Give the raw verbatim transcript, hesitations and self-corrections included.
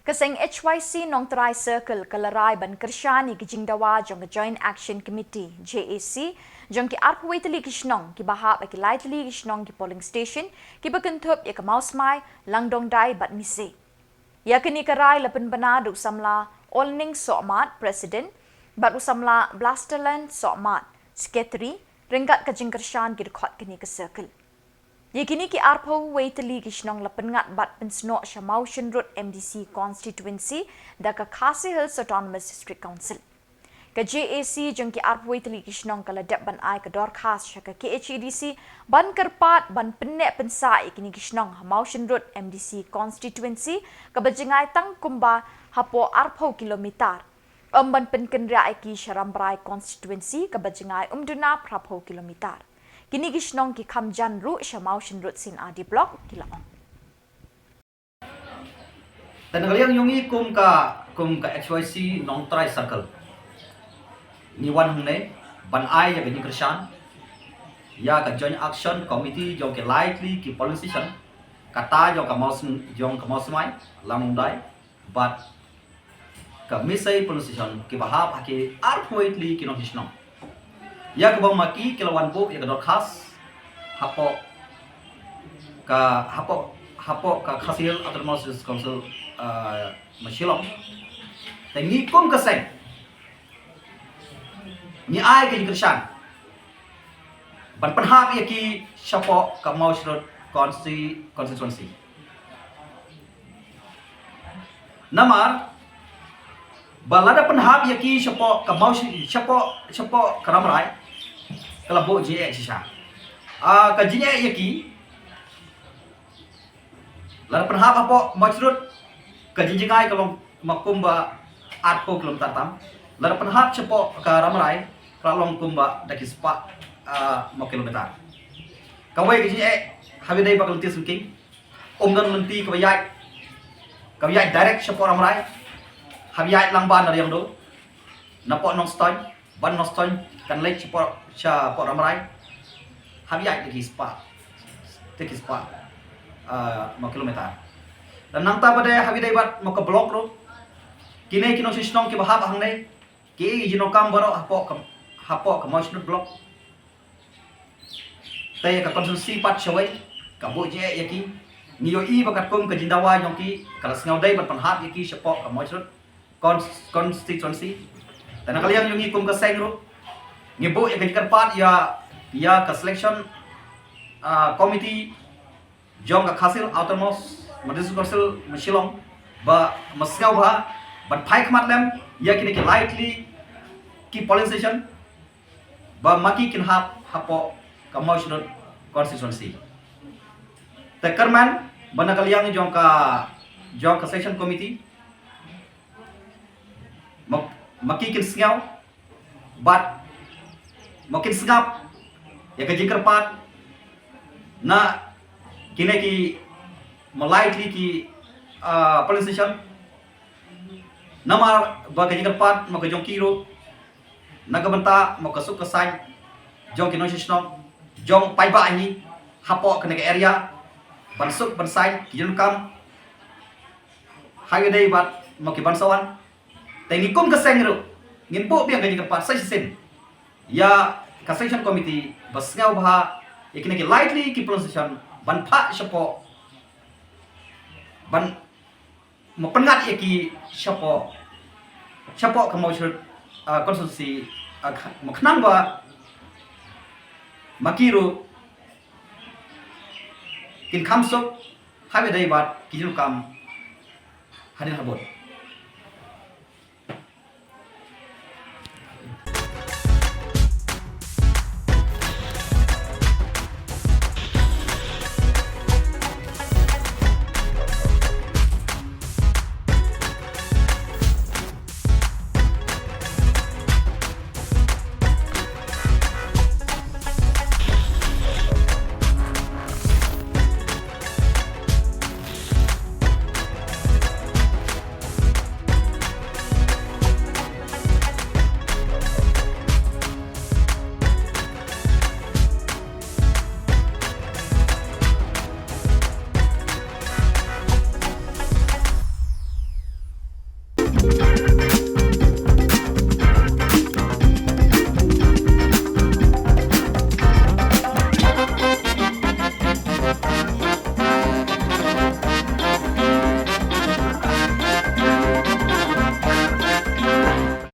Ka seng H Y C Nongtrai Circle ka la rai ban kyrshan ïa ki jingdawa jong ka Joint Action Committee, J A C, jong ki arphew tylli ki shnong kiba hap ha ki lai tylli ki shnong ki polling station kiba kynthup ïa ka Mawsmai, Langdongdai bad Misei. Ïa kane ka rai la pynbna da u samla Olning Sohmat, President, bad u samla Blasterland Sohmat, Secretary, ryngkat ka jingkyrshan ki dkhot kane ka circle. Ïa kine ki arphew tylli ki shnong la pynngat bad pynsnoh sha Mawshynrut M D C constituency da ka Khasi Hills Autonomous District Council. Ka J A C jong ki arphew tylli ki shnong ka la dep ban ai ka dorkhas sha ka K H A D C ban kyrpad ban pynneh pynsah ïa kine ki shnong ha Mawshynrut M D C constituency kaba jngai tang kumba hapoh arphew kilometer. Ym ban pynkynriah ïa ki sha Rambrai constituency kaba jngai ym duna phra phew kilometer. Kine ki shnong ki kham jan ruh sha Mawshynrut C&RD Block, ki la ong. Te na ka liang jong ngi kum ka, kum ka H Y C Nongtrai Circle, ngi wan hangne ban ai ïa ka jingkyrshan ïa ka Joint Action Committee jong ki lai tylli ki polling station, kata jong ka Mawsyn-, jong ka Mawsmai, Langdongdai bad ka Misei polling station kiba hap ha ki arphew tylli ki nongshong shnong. Ïa kaba ma ki ki la wan buh ïa ka dorkhas hapoh ka, hapoh, hapoh ka Khasi Hills Autonomous District Council, ah, ma Shillong. Te ngi kum ka seng ngi ai ka jingkyrshan ban pynhap ïa ki shapoh ka Mawshynrut consti-, constituency. Namar ba lada pynhap ïa ki shapoh ka Mawshynrut, shapoh, shapoh ka Rambrai, ka la buh jingeh shisha. Ah, ka jingeh ïa ki, lada pynhap hapoh Mawshynrut, ka jingjngai ka long ma kumba arphew kilometer tam. Lada pynhap shapoh ka Rambrai, ka la long kumba da ki spah, ah, ma kilometer. Kawei ka jingeh, haba dei ba ka lynti Syngking, ym don lynti kaba ïaid, kaba ïaid direct shapoh Rambrai, haba ïaid lang ba na Riangdo, napoh Nongstoiñ, ban Nongstoiñ kan leit shapoh, shapoh Rambrai, haba ïaid da ki spah, da ki spah, ah, ma kilometer. Te nangta ba dei haba dei bad ma ka block ruh, kine ki nongshong shnong kiba hap hangne, ki ïoh ïa ki jingdonkam baroh hapoh ka, hapoh ka Mawshynrut block. Te ïa ka constituency pat shawei ka buh jingeh ïa ki. Ngi ïohi ba katkum ka jingdawa jong ki ka la sngew dei ban pynhap ïa ki shapoh ka Mawshynrut cons-, constituency. Te na ka liang jong ngi kum ka seng ruh ngi buh ïa ka jingkyrpad ïa, ïa ka selection, ah, committee jong ka Khasi Hills Autonomous District Council ma Shillong ba ma sngewbha ban phai khmat lem ïa kine ki lai tylli ki polling station ba ma ki kin hap hapoh ka Mawshynrut constituency. Te kyrmen ba na ka liang jong ka, jong ka selection committee ma, ma ki kin sngew bad ma kin sngap ïa ka jingkyrpad na kine ki ma lai tylli ki, ah, polling station. Namar ba ka jingkyrpad ma ka jong ki ruh na ka bynta ma ka suk ka saiñ jong ki nongshong shnong jong paidbah ngi hapoh kane ka area ban suk ban saiñ ki jingdonkam ha ïa dei bad ma ki ban sa wan. Te ngi kum ka seng ruh ngin buh biang ka jingkyrpad sa shisien ïa ka selection committee ba sngewbha ïa kine ki lai tylli ki polling station ban phah shapoh, ban ma pynngat ïa ki shapoh, shapoh ka Mawshynrut, ah, constituency, ah, kha-, ma khnang ba ma ki ruh kin kham suk ha ïa dei bad ki jingdonkam hadien habud.